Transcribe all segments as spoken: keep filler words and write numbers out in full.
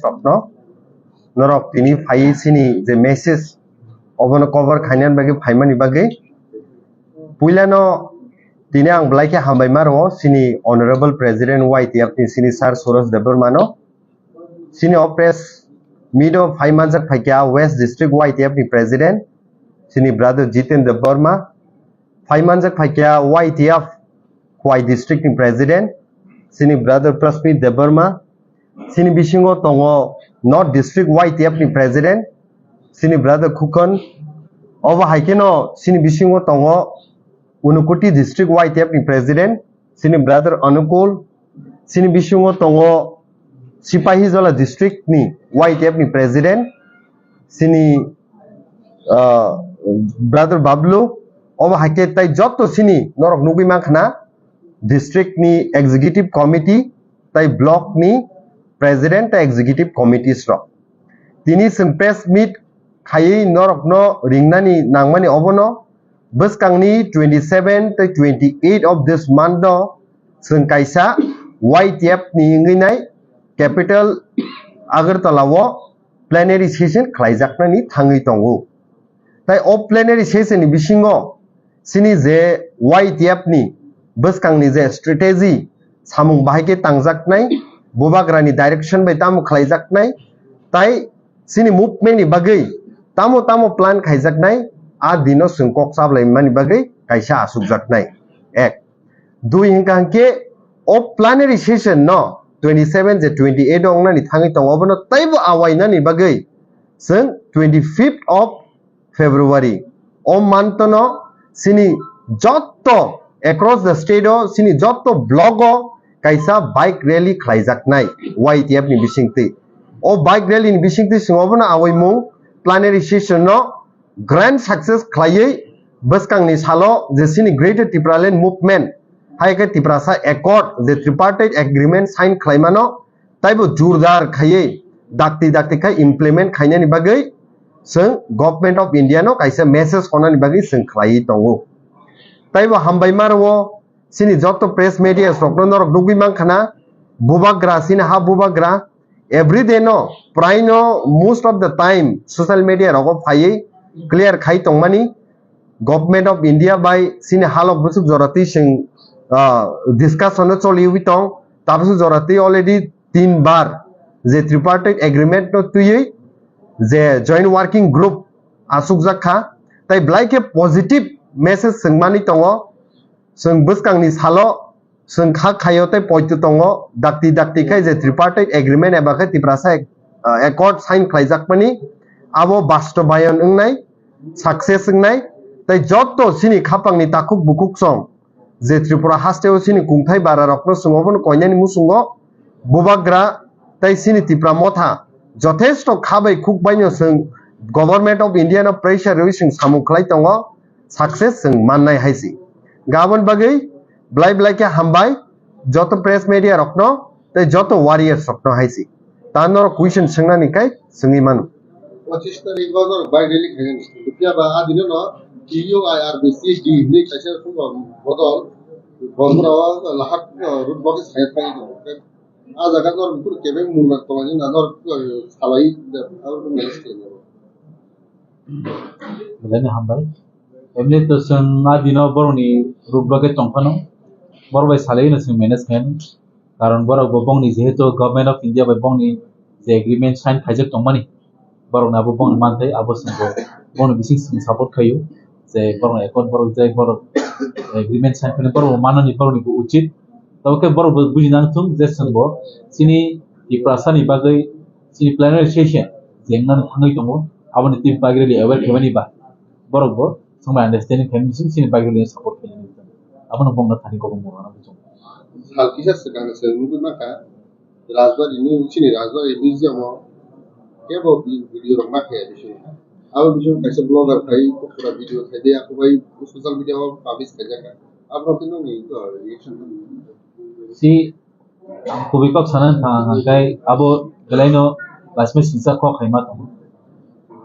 rokno norok tini phaiwi chini je message obono cover khainani bagwi phaimani bagwi puilano tini ang belai khe hambai ma rwo chini Honorable President Y T F ni chini Sir Suraj Debbarma no. Chini o press meet o phai manjak phaikha West District Y T F ni President, chini brother Jiten Debbarma, phai manjak phaikha Y T F Khwai District ni President, chini brother Prasmit Debbarma, chini bisingo tongo North District Y T F ni President, chini brother Khukon, obo hai kheno chini bisingo tongo Unakoti District Y T F ni President, chini brother Anukul, chini bisingo tongo Sipahijola District ni Y T F ni President, chini, ah, brother Bablu, obo hai khe tai jotto chini norok nugwi mankha na district ni executive committee tai block ni president tai executive committees rok. Tini chwng press meet khaiwi norokno ringnani nangmani obono bwskangni twenty seven tei twenty eight of this month no chwng kaisa Y T F ni wngwi nai capital Agartala o plenary session khlaijaknani thangwi tongo. Tai o plenary session ni bisingo chini je Y T F ni bwskangni je strategy samung bahai khe tangjaknai, bubagrani direction bai tamo khlaijaknai, tai chini movement ni bagwi tamo tamo plan khaijaknai, a dino chwng kok chablaimani bagwi kaisa achukjaknai. Ek. Dui hwnkha hwnkhe o plenary session no twenty seven je twenty eight o wngnani thangwi tongo, obono teibo awainani bagwi chwng twenty fifth of February o month no chini jotto across the state o chini jotto block o kaisa bike rally khlaijaknai Y T F ni bisingtwi. O bike rally ni bisingtwi chwng obono awaimung plenary session no grand success khlaiwi bwskangni salo je chini Greater Tipraland Movement hai khe Tiprasa Accord je tripartite agreement sign khlaimano taibo jurdar khaiwi dakti dakti khai implement khainani bagwi chwng Government of India no kaisa message honani bagwi chwng khlaiwi tongo. Taibo hambai ma rwo chini joto press media rokno norok nugwi mankha na bubagra chini ha bubagra everyday no prai no most of the time social media rogo phaiwi clear khai tongmani Government of India bai chini halok bwswk jora twi chwng, ah, discussion no choliwi tong, tabwswk jora twi already tin bar je tripartite agreement no twiwi je joint working group achukjak kha, tai belai khe positive message chwng manwi tongo. Chwng bwskangni salo chwng kha khaio tei poito tongo, dakti dakti khai je tripartite agreement eba khe Tiprasa ac-, ah, accord sign khlaijakmani abo bastobayon wngnai, success wngnai, tei jotto chini khapangni takhuk bukhuk song je Tripura hasteo chini kungthai bara rokno chwng obono koinani muchungo bubagra tei chini Tipra motha jothesto kha bai khuk baino chwng Government of India no pressure rwi chwng samung khlai tongo, success chwng mannai hai si. Gabon bagwi belai belai khe hambai joto press media rokno tei joto warriors rokno hai si. Ta norok question swngnani kai swngwi mano. Pochisno ni bodol bai rally khainani. Phiya ba a dino no T U I R B C D hinwi kaisa phungo bodol Bormora o lahat road block khe sai thangwi tongo. A jaga norok buphuru kebeng mungna tonglaini na norok salai da abo manage khainai. Belai no hambai. Emni to chwng a dino borokni road block khe tongphano. Borok bai salai no chwng manage khainani. Karon borok bo bongni jehetu Government of India bai bongni je agreement sign khaijak tongmani, borokni abo bongni manthai, abo chwng bo bongni bising chwng support khaio. Je borokni accord borok je borok agreement sign khainai borok bo manani borokni bo uchit. Tamo khe borok bo buji nang thung je chwng bo chini Tiprasa ni bagwi chini plenary session je wngnani thangwi tongo, aboni twi bagwi rally aware khaimani ba borok bo chwng bai understanding khaimani bising chini bagwi rally support khainani. Abono bongno thani kobong mungno buchung. Sal kisa swkang se nugwi mankha, Rajbari ni, chini Rajbari museum o kebo bi-, video rok ma khe bisingo. Abo bisingo kaisa blogger khai pura video khai de, ako bai social media o publish khai jaka. Abo rok no ni to reaction. Si ang kubui kok sana thang hangkai abo belai no lasme sisa kok khai ma tongo.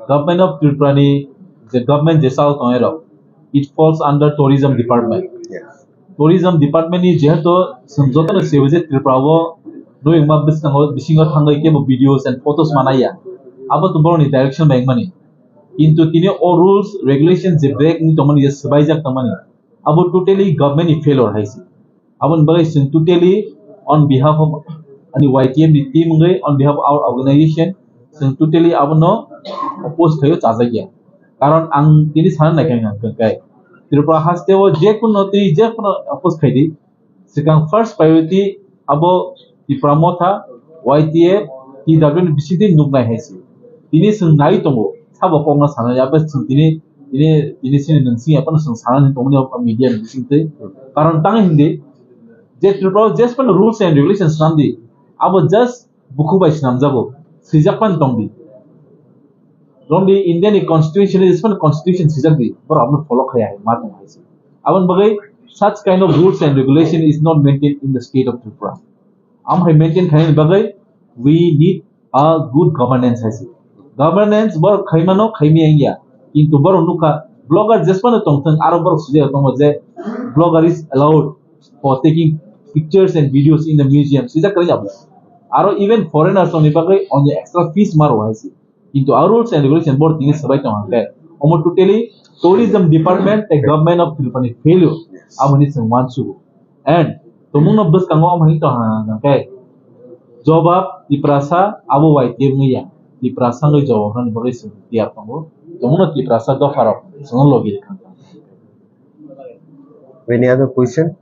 Government of Tripura ni je government je sao tong ero, it falls under tourism department. Yes. Tourism department ni jehetu chwng joto no sebo je Tripura o Nui wngma bwskango, bisingo thangwi kebo videos and photos manaya. Abo to borokni direction bai wngmani. Kintu tini o rules, regulation je break wngwi tongmani, je swbaijak tongmani, abo totally government ni failure hai se. Aboni bagwi chwng totally on behalf of ani Y T F ni team wngwi, on behalf of our organization, chwng totally abono oppose khaio, chajakya. Karon ang tini sana naikha hwnkha khe Tripura hasteo je kuno twi je kuno oppose khaidi, swkang first priority abo Tipra Motha, Y T F, T W ni bisingtwi nuknai hai se. Tini chwng nai tongo, sabo kokno sana ya, bes chwng tini, tini, tini sini nwng sini aphano chwng sana ni tongmani o media ni bisingtwi. Karon tang hindi, je Tripura o jespan rules and regulations swnamdi, abo just bukhuk bai swnamjago, swijak pan tongdi. Romdi India ni constitution ni jespan constitution swijak di, borok abono follow khaya hai ma tong hai se. Aboni bagwi such kind of rules and regulation is not maintained in the state of Tripura. Am hai maintain khainani bagwi we need a good governance hai se. Governance borok khaimano khaimya wngya. Kintu borok nukha blogger jesmano tongthwng, aro borok sujaya tongo je blogger is allowed for taking pictures and videos in the museum. Sijak kwrwi abo. Aro even foreigners ni bagwi onyo extra fees maro hai se. Kintu a rules and regulation borok tini swbai tong hwnkhe omo totally tourism department tei government of Tripura ni failure. Aboni chwng uansugo. And tomungno bwskango omo hinwi tong hwnkhe jobab Tiprasa abo Y T F wngya. Tiprasa wngwi jobab rwna bagwi chwng tiyar tongo. Tomungno Tiprasa dopharok chwngno logi rwkha. Any other question?